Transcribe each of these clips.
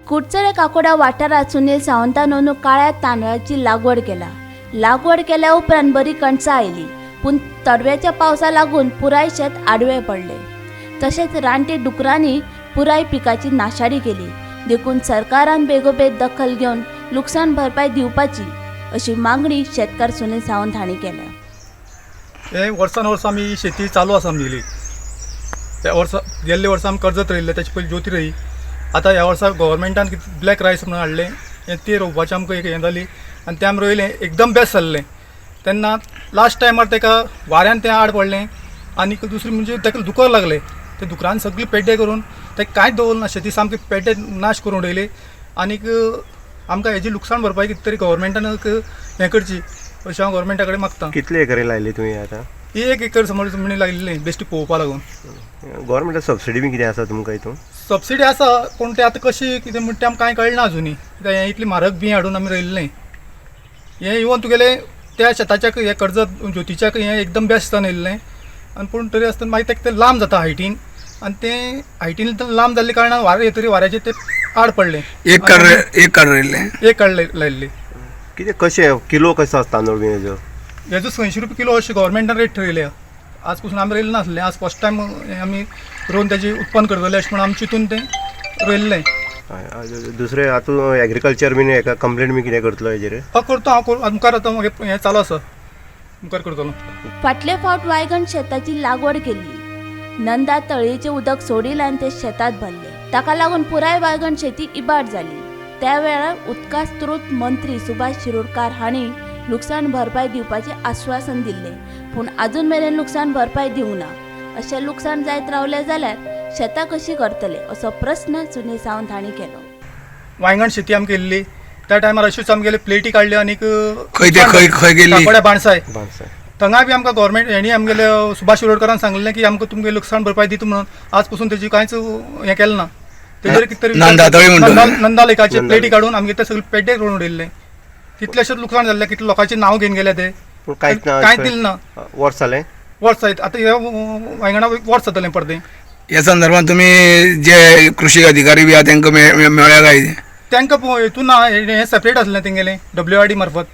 कुडचडे काकोडा वाठारांत सुनील सावंतान अंदू काळ्या तांदळाची लागवड केला. लागवड केल्या उपरांत बरी कणसां आयली, पूण तडव्याच्या पावसा लागून पुराय शेत आडवें पडलें. तशेंच रानटी डुकरांनी पुराय पिकाची नाशाडी केली. देखून सरकारान बेगोबेग दखल घेवन लुकसाण भरपाय दिवपाची अशी मागणी शेतकार सुनील सावंत हांणी केल्या. हे वर्सान वर्स आमी ही शेती चालू आसा आमगेली. त्या वर्सा गेल्ले वर्सा आमी कर्जत रोयिल्लें, तेचे पयलीं ज्योती रोयी. आतां ह्या वर्सा गोवोरमेंटान कितें ब्लॅक रायस म्हणून हाडलें, हें तें रोवपाचें आमकां एक हें जाली आनी तें आमी रोयलें, एकदम बेस्ट जाल्लें. तेन्ना लास्ट टायमार तेका वाऱ्यान तें आड पडलें आनी दुसरें म्हणजे तेका दुकर लागले. ते दुकरान सगळें पेड्डे करून तेका कांयच दवरलें ना, शेती सामकी पेड्डे नाश करून उडयली. आनीक आमकां हेजी लुकसाण भरपाय कितें तरी गोवोरमेंटान हें करची अशें हांव गोवोरमेंटा कडेन मागता. कितले एकरी लायली तुवें आतां? ही एक एकर समज म्हणी लायिल्ली बेश्टी पळोवपा लागून. गोवोरमेंटा सबसिडी बी कितें आसा तुमकां हितून? सबसिडी आसा, पूण ते आतां कशी कितें म्हणटा तें आमकां कांय कळना अजुनूय. कित्याक हें इतली म्हारग बीं हाडून आमी रोयिल्लें. हें इवन तुगेलें त्या शेताच्या हें कर्जत ज्योतीच्या हें एकदम बेस्ट जावन येयल्लें. आनी पूण तरी आसतना मागीर तेका तें लांब जाता हायटीन आनी तें हायटीन लांब जाल्ले कारणान वारें येतरी वाऱ्याचेर तें आड पडलें. एक काड एक काड रोयिल्लें, एक काड लायिल्ली. कितें कशें किलो कसो आसा तांदूळ बी हेजो? हेजो 180 रुपया किलो अशें गोवोरमेंटान रेट ठरयल्या. आज पसून आमी रोयलें नासलें, आज फर्स्ट टायम आमी रोवन तेजें उत्पन्न करतले अशें म्हणून आमी चिंतून तें रोयल्लें. दुसरें आतां एग्रीकल्चर बीन हेका कंप्लेन बी कितें करतलो हेजेर? हय करता हांव, मुखार आतां मागीर हें चालू आसा, मुखार करतलो. फाटले फावट वायगण शेताची लागवड केल्ली. नंदा तळयेचें उदक सोडिल्ल्यान ते शेतांत भरलें. ताका लागून पुराय वायगण शेती इबाड जाली. त्या वेळार उदका स्त्रोत मंत्री सुभाष शिरोडकार हांणी लुकसाण भरपाय दिवपाचें आश्वासन दिल्लें, पूण अजून मेरेन लुकसाण भरपाय दिवंक ना. अशें लुकसाण जायत रावलें जाल्यार शेतां कशीं करतले असो प्रस्न सुनील सावंत हांणी केलो. वांयगण शेती आमी केल्ली त्या टायमार अश्योच आमगेले प्लेटी काडल्यो आनीक खंय ते खंय खंय गेल्ली? काकोड्या बाणसाय थंगाय बी आमकां गोवोरमेंट हेणी आमगेले सुभाष शिरोडकारान सांगलें की आमकां तुमगेलें लुकसाण भरपाय दिता म्हणून. आज पसून तेजी कांयच हें केलें ना. तेजेर कितें तरी नंदा तळी म्हणटा. नंदा लेकाचे प्लेटी काडून आमगे ते सगळे पेड्डे करून उडयल्ले. कितलेशेच लुकसाण जाल्लें, कितले लोकांचें नांव घेवन गेले ते, कांयच ना, कांयच दिलें ना. वर्स जालें, वर्स जायत आतां हे वांयगणा वर्स जातलें परतें. ह्या संदर्भात तुमी जे कृषी अधिकारी बी आहा तांकां मेळ्ळ्या काय? तांकां हितून ना, हें सेपरेट आसलें तेंगेलें WRD मार्फत.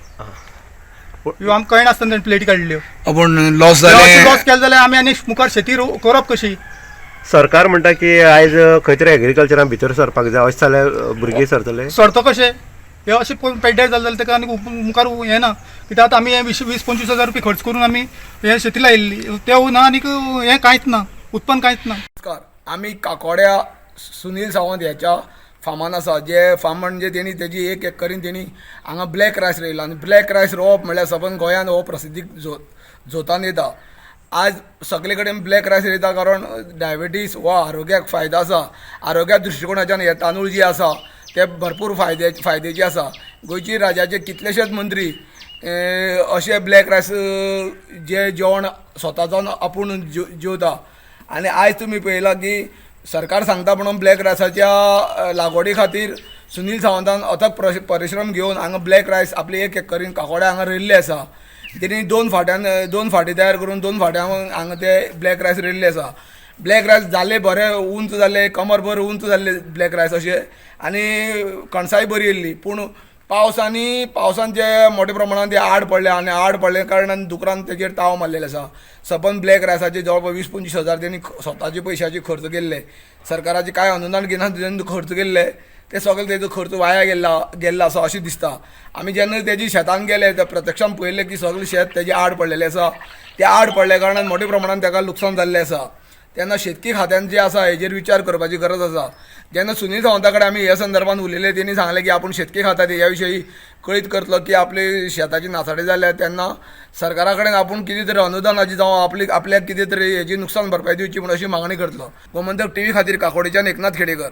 ह्यो आमकां कळनासतना तेणी प्लेटी काडल्यो. पूण लॉस जालें, लॉस केलें जाल्यार आमी आनी मुखार शेती करप कशी? सरकार म्हणटा की आयज खंय तरी एग्रीकल्चरान भितर सरपाक जाय, अशें जाल्यार भुरगीं सरतले? सरतो कशें? हे अशें पेड्ड्यार जालें जाल्यार ताका आनी मुखार हें ना. कित्याक आतां आमी हें 20-25 हजार रुपया खर्च करून आमी हें शेती लायिल्ली, तें ना आनीक हें कांयच ना, उत्पन्न कांयच ना. नमस्कार, आमी काकोड्या सुनील सावंत ह्याच्या फार्मान आसा. जे फार्म म्हणजे तेणी तेजी एक एकरीन तेणी हांगा ब्लॅक रायस रोयला आनी ब्लॅक रायस रोवप म्हणल्यार सबंद गोंयान हो प्रसिद्धी जोतान येता. आज सगळे कडेन ब्लॅक रायस रोयता कारण डायबिटीज हो आरोग्याक फायदो आसा. आरोग्या दृश्टिकोणाच्यान हे तांदूळ जे आसा ते भरपूर फायद्याचे आसा. गोंयची राज्याचे कितलेशेच मंत्री अशे ब्लॅक रायस जे जेवण स्वता जावन आपूण जेवता. आनी आयज तुमी पळयलां की सरकार सांगता म्हणून ब्लॅक रायसाच्या लागवडी खातीर सुनील सावंतान अथक परिश्रम घेवन हांगा ब्लॅक रायस आपली एक एकरीन काकोड्या हांगा रोयिल्ले आसा. तेणी दोन फाटी तयार करून दोन फाट्यांक हांगा ते ब्लॅक रायस रोयिल्ले आसा. ब्लॅक रायस जाले बरे उंच जाले, कमरभर उंच जाल्ले ब्लॅक रायस अशे आनी कणसाय बरी येयल्ली. पूण पावसान जे मोठ्या प्रमाणान ते आड पडले आनी आड पडले कारणान दुकरान तेजेर ताव मारलेले आसा. सबंद ब्लॅक रायसाचे जवळ जवळ 20-25 हजार तेणी स्वताचे पयशाचे खर्च केल्ले, सरकाराचे कांय अनुदान घेना तेणी खर्च केल्ले, ते सगळे तेजो खर्च वाया गेल्लो आसा अशें दिसता. आमी जेन्ना तेजी शेतान गेले ते प्रत्यक्षान पळयलें की सगळें शेत तेजें आड पडलेलें आसा. ते आड पडल्या कारणान मोठ्या प्रमाणान तेका लुकसाण जाल्लें आसा. तेन्ना शेतकी खात्यान जे आसा हेजेर विचार करपाची गरज आसा. जेन्ना सुनील सावंता कडेन आमी ह्या संदर्भात उलयले तेणी सांगलें की आपूण शेतकी खात्याक ह्या विशयी कळीत करतलो की आपली शेताची नासाडी जाल्या तेन्ना सरकारा कडेन आपूण कितें तरी अनुदानाची जावं आपली आपल्याक कितें तरी हेजी नुकसान भरपाय दिवची म्हूण अशी मागणी करतलो. गोमंतक टीव्ही खातीर काकोडीच्यान एकनाथ खेडेकर.